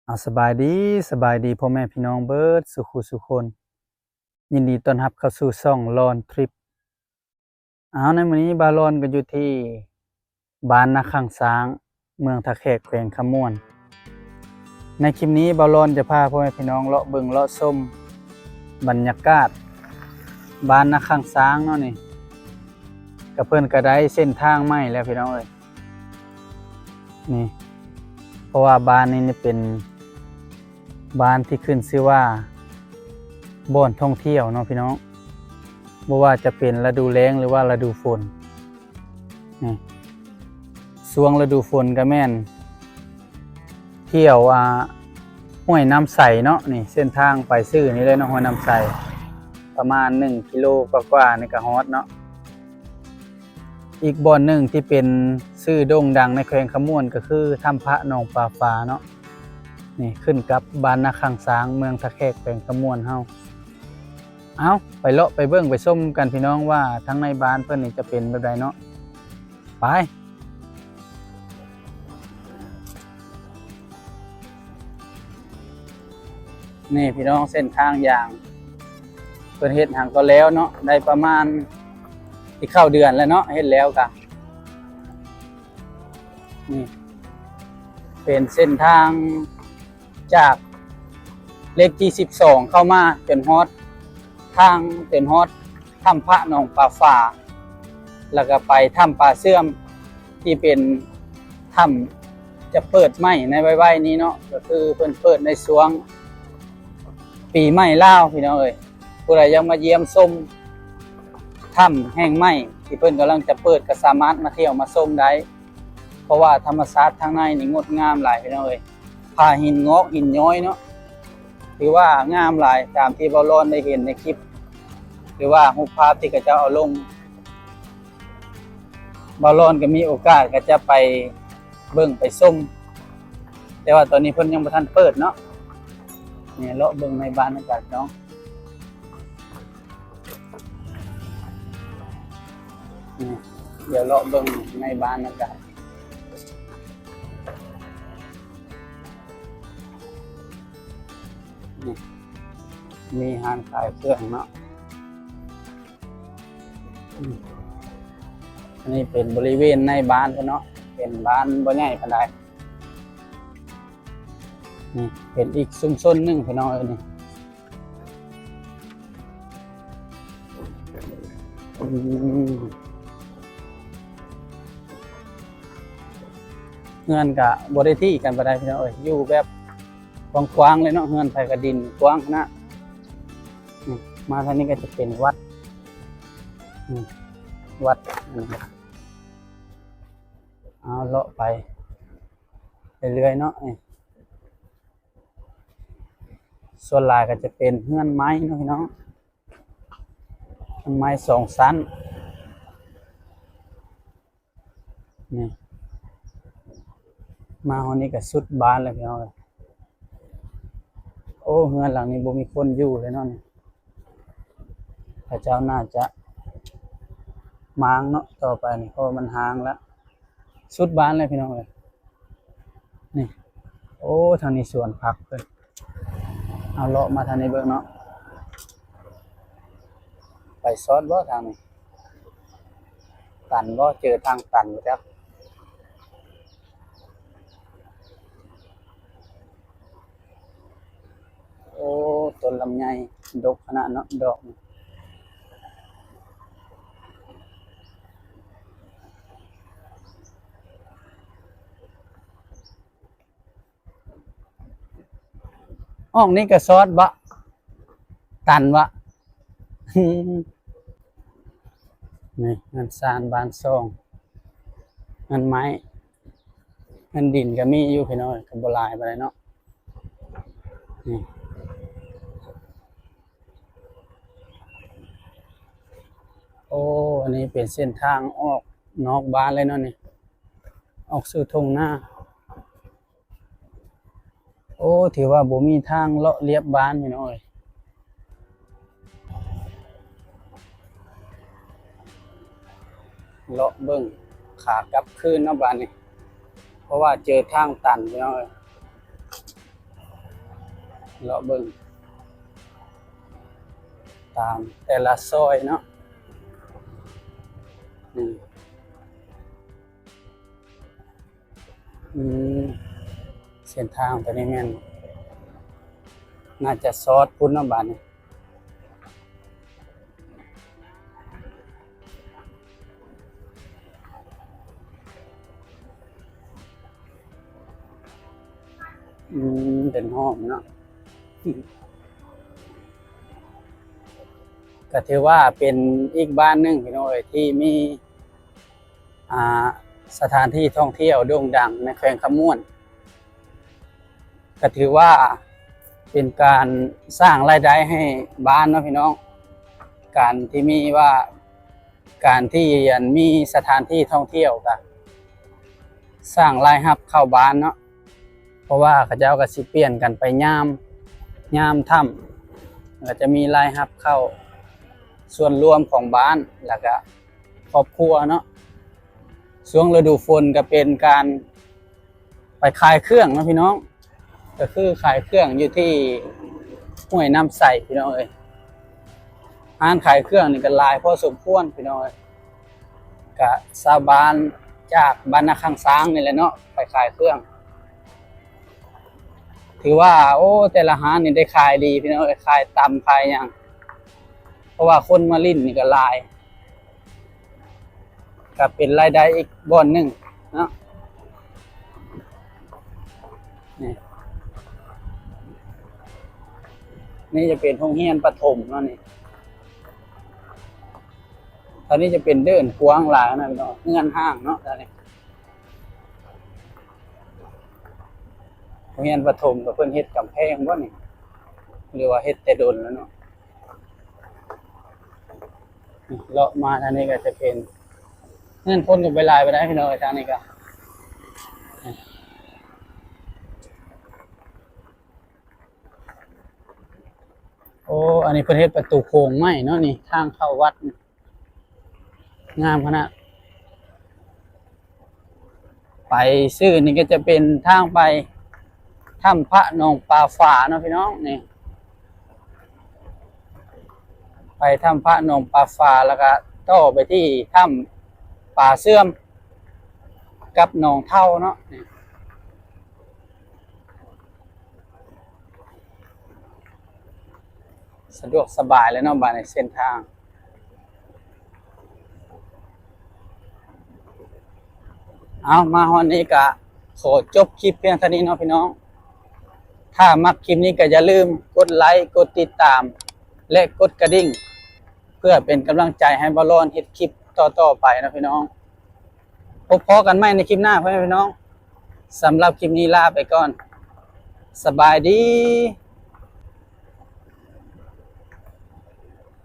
ເອົາ ສະບາຍດີ, ສະບາຍດີພໍ່ແມ່ພີ່ນ້ອງເບິດສູ່ຄູ່ສູ່ຄົນ. ຍິນດີຕ້ອນຮັບເຂົ້າສູ່ຊ່ອງລອນທຣິບ. ເອົາ ໃນມື້ນີ້ບ່າວລອນກໍຢູ່ທີ່ບ້ານນາຂ້າງຊ້າງ ເມືອງທ່າແຂກ ແຂວງຄຳມ່ວນ. ໃນຄລິບນີ້ບ່າວລອນຈະພາພໍ່ແມ່ພີ່ນ້ອງເລາະເບິ່ງເລາະຊົມບັນຍາກາດບ້ານນາຂ້າງຊ້າງເນາະ. ນີ້ກໍເພິ່ນກໍໄດ້ເສັ້ນທາງໃໝ່ແລ້ວພີ່ນ້ອງເອີຍ. ນີ້ ເພາະວ່າບ້ານນີ້ນີ້ເປັນບ້ານທີ່ຂຶ້ນຊື່ວ່າບ່ອນທ່ອງທ່ຽວເນາະພີ່ນ້ອງ, ບໍ່ວ່າຈະເປັນລະດູແລ້ງ ຫຼືວ່າລະດູຝົນ. ນີ້ ຊ່ວງລະດູຝົນກໍແມ່ນທ່ຽວ ອ່າ ຫ້ວຍນ້ຳໃສເນາະ. ນີ້ ເສັ້ນທາງໄປຊື່ນີ້ເລີຍເນາະ ຫ້ວຍນ້ຳໃສ, ປະມານໜຶ່ງກິໂລກວ່າໆນີ້ກໍຮອດເນາະ. ອີກບ່ອນໜຶ່ງທີ່ເປັນຊື່ໂດ່ງດັງໃນແຂວງຄຳມ່ວນ ກໍຄືຖ້ຳພະໜອງປາຝາເນາະ. ນີ້ ຂຶ້ນກັບບ້ານນາຂ້າງຊ້າງ ເມືອງທ່າແຂກ ແຂວງຄຳມ່ວນເຮົາ. ເອົາ ໄປເລາະໄປເບິ່ງໄປຊົມກັນພີ່ນ້ອງ ວ່າທາງໃນບ້ານເພິ່ນນີ້ຈະເປັນແບບໃດເນາະ. ໄປ. ນີ້ພີ່ນ້ອງ ເສັ້ນທາງຢາງ ເພິ່ນເຮັດຫຍັງກໍແລ້ວເນາະ, ໄດ້ປະມານ ຊິເຂົ້າເດືອນແລ້ວເນາະ ເຮັດແລ້ວກະ. ນີ້ເປັນເສັ້ນທາງຈາກເລກທີສິບສອງເຂົ້າມາຈົນຮອດທາງ ຈົນຮອດຖ້ຳພະໜອງປາຝາ ແລ້ວກໍໄປຖ້ຳປາເຊື່ອມ ທີ່ເປັນຖ້ຳຈະເປີດໃໝ່ໃນໄວໆນີ້ເນາະ, ກໍຄືເພິ່ນເປີດໃນຊ່ວງປີໃໝ່ລາວພີ່ນ້ອງເອີຍ. ຜູ້ໃດຢາກມາຢ້ຽມຊົມຖ້ຳແຫ່ງໃໝ່ທີ່ເພິ່ນກຳລັງຈະເປີດ ກໍສາມາດມາທ່ຽວມາຊົມໄດ້, ເພາະວ່າທຳມະຊາດທາງໃນນີ້ງົດງາມຫຼາຍພີ່ນ້ອງເອີຍ. ຜາຫີນງອກຫີນຍ້ອຍເນາະ ຖືວ່າງາມຫຼາຍ ຕາມທີ່ບ່າວລອນໄດ້ເຫັນໃນຄລິບ ຫຼືວ່າຮູບພາບທີ່ເຂົາເຈົ້າເອົາລົງ. ບ່າວລອນກໍມີໂອກາດກໍຈະໄປເບິ່ງໄປຊົມ, ແຕ່ວ່າຕອນນີ້ເພິ່ນຍັງບໍ່ທັນເປີດເນາະ. ນີ້ ເລາະເບິ່ງໃນບ້ານນຳກັນເນາະ. ນີ້ ດຽວເລາະເບິ່ງໃນບ້ານນຳກັນ. ນີ້ ມີຮ້ານຂາຍເຄື່ອງເນາະ. ອືມ ອັນນີ້ເປັນບໍລິເວນໃນບ້ານເພິ່ນເນາະ, ເປັນບ້ານບໍ່ໃຫຍ່ປານໃດ. ນີ້ເປັນອີກຊຸມຊົນໜຶ່ງພີ່ນ້ອງເອີຍນີ້. ອືມ ເຮືອນກະບໍ່ໄດ້ຖີ່ກັນປານໃດພີ່ນ້ອງເອີຍ, ຢູ່ແບບກວ້າງໆເລີຍເນາະ, ເຮືອນໃຜກະດິນກວ້າງຂະໜາດ. ນີ້ ມາທາງນີ້ກໍຈະເປັນວັດ ນີ້ ວັດ. ເອົາ ເລາະໄປເລື້ອຍໆເນາະ. ນີ້ ສ່ວນຫຼາຍກໍຈະເປັນເຮືອນໄມ້ເນາະພີ່ນ້ອງ, ເຮືອນໄມ້ສອງຊັ້ນ. ນີ້ ມາຮອດນີ້ກໍສຸດບ້ານແລ້ວພີ່ນ້ອງເອີຍ. ໂອ້ ເຮືອນຫຼັງນີ້ບໍ່ມີຄົນຢູ່ເລີຍເນາະນີ້. ເຂົາເຈົ້າໜ້າຈະມ້າງເນາະ ຕໍ່ໄປນີ້ ເພາະວ່າມັນຮ້າງແລ້ວ. ສຸດບ້ານເລີຍພີ່ນ້ອງເອີຍ. ນີ້ ໂອ້ ທາງນີ້ສວນຜັກເພິ່ນ. ເອົາ ເລາະມາທາງນີ້ເບິ່ງເນາະ. ໄປຊອດບໍ່ທາງນີ້? ຕັນບໍ່? ເຈີທາງຕັນບໍ່ຈັກ. ໂອ້ ຕົ້ນລຳໄຍດົກຂະໜາດເນາະ ດອກ. ອອກນີ້ກໍຊອດບໍ່? ຕັນບໍ່? ນີ້ເຮືອນຊານບ້ານຊ່ອງ, ເຮືອນໄມ້ ເຮືອນດິນກໍມີຢູ່ພີ່ນ້ອງ, ກໍບໍ່ຫຼາຍປານໃດເນາະ. ນີ້ ໂອ້ ອັນນີ້ເປັນເສັ້ນທາງອອກນອກບ້ານເລີຍເນາະນີ້, ອອກສູ່ທົ່ງນາ. ໂອ້ ຖືວ່າບໍ່ມີທາງເລາະລຽບບ້ານພີ່ນ້ອງເອີຍ. ເລາະເບິ່ງຂາກັບຄືນເນາະບາດນີ້, ເພາະວ່າເຈີທາງຕັນພີ່ນ້ອງເອີຍ. ເລາະເບິ່ງຕາມແຕ່ລະຊອຍເນາະ. ນີ້ ອືມ ເສັ້ນທາງຕົວນີ້ແມ່ນ ໜ້າຈະຊອດພຸ້ນເນາະບາດນີ້. ອືມ ເປັນຫ້ອງເນາະ. ກໍຖືວ່າເປັນອີກບ້ານໜຶ່ງ ພີ່ນ້ອງເອີຍ ທີ່ມີ ອ່າ ສະຖານທີ່ທ່ອງທ່ຽວໂດ່ງດັງໃນແຂວງຄຳມ່ວນ. ກໍຖືວ່າເປັນການສ້າງລາຍໄດ້ໃຫ້ບ້ານເນາະພີ່ນ້ອງ, ການທີ່ມີວ່າ ການທີ່ ອັນ ມີສະຖານທີ່ທ່ອງທ່ຽວກໍສ້າງລາຍຮັບເຂົ້າບ້ານເນາະ, ເພາະວ່າເຂົາເຈົ້າກໍຊິປ່ຽນກັນໄປຍາມ ຍາມຄ່ຳ ກໍຈະມີລາຍຮັບເຂົ້າສ່ວນລວມຂອງບ້ານ ແລ້ວກໍຄອບຄົວເນາະ. ຊ່ວງລະດູຝົນກໍເປັນການ ໄປຂາຍເຄື່ອງເນາະພີ່ນ້ອງ, ກໍຄືຂາຍເຄື່ອງຢູ່ທີ່ຫ້ວຍນ້ຳໃສພີ່ນ້ອງເອີຍ. ຮ້ານຂາຍເຄື່ອງນີ້ກໍຫຼາຍພໍສົມຄວນພີ່ນ້ອງເອີຍ, ກະຊາວບ້ານຈາກບ້ານນາຂ້າງຊ້າງນີ້ແຫຼະເນາະ ໄປຂາຍເຄື່ອງ. ຖືວ່າ ໂອ້ ແຕ່ລະຮ້ານນີ້ໄດ້ຂາຍດີພີ່ນ້ອງເອີຍ, ຂາຍຕຳຂາຍຫຍັງ ເພາະວ່າຄົນມາຫຼິ້ນນີ້ກໍຫຼາຍ. ກໍເປັນລາຍໄດ້ອີກບ່ອນໜຶ່ງເນາະ. ນີ້ ນີ້ຈະເປັນໂຮງຮຽນປະຖົມເນາະນີ້. ຕອນນີ້ຈະເປັນເດີ່ນກວ້າງຫຼາຍນະພີ່ນ້ອງ, ເຮືອນຮ້າງເນາະຕອນນີ້. ໂຮງຮຽນປະຖົມກໍເພິ່ນເຮັດກຳແພງບໍ່ນີ້ ຫຼືວ່າເຮັດແຕ່ດົນແລ້ວເນາະ. ເລາະມາທາງນີ້ກໍຈະເປັນເຮືອນຄົນ ກໍບໍ່ຫຼາຍປານໃດພີ່ນ້ອງເອີຍ. ທາງນີ້ກໍ ໂອ້ ອັນນີ້ເພິ່ນເຮັດປະຕູໂຂງໃໝ່ເນາະນີ້, ທາງເຂົ້າວັດນີ້ ງາມຂະໜາດ. ໄປຊື່ນີ້ກໍຈະເປັນທາງໄປຖ້ຳພະໜອງປາຝາເນາະພີ່ນ້ອງນີ້, ໄປຖ້ຳພະໜອງປາຝາ ແລ້ວກໍຕໍ່ໄປທີ່ຖ້ຳປາເຊື່ອມກັບໜອງເທົ້າເນາະນີ້. ສະດວກສະບາຍເລີຍເນາະ ບາດນີ້ເສັ້ນທາງ. ເອົາ ມາຮອດນີ້ກະຂໍຈົບຄລິບພຽງເທົ່ານີ້ເນາະພີ່ນ້ອງ. ຖ້າມັກຄລິບນີ້ກະຢ່າລືມກົດໄລ ກົດຕິດຕາມ ແລະ ກົດກະດິ່ງ ເພື່ອເປັນກຳລັງໃຈໃຫ້ບ່າວລອນເຮັດຄລິບຕໍ່ໆໄປເນາະພີ່ນ້ອງ. ພົບພໍ້ກັນໃໝ່ໃນຄລິບໜ້າ ພໍ່ແມ່ພີ່ນ້ອງ. ສຳລັບຄລິບນີ້ລາໄປກ່ອນ. ສະບາຍດີ.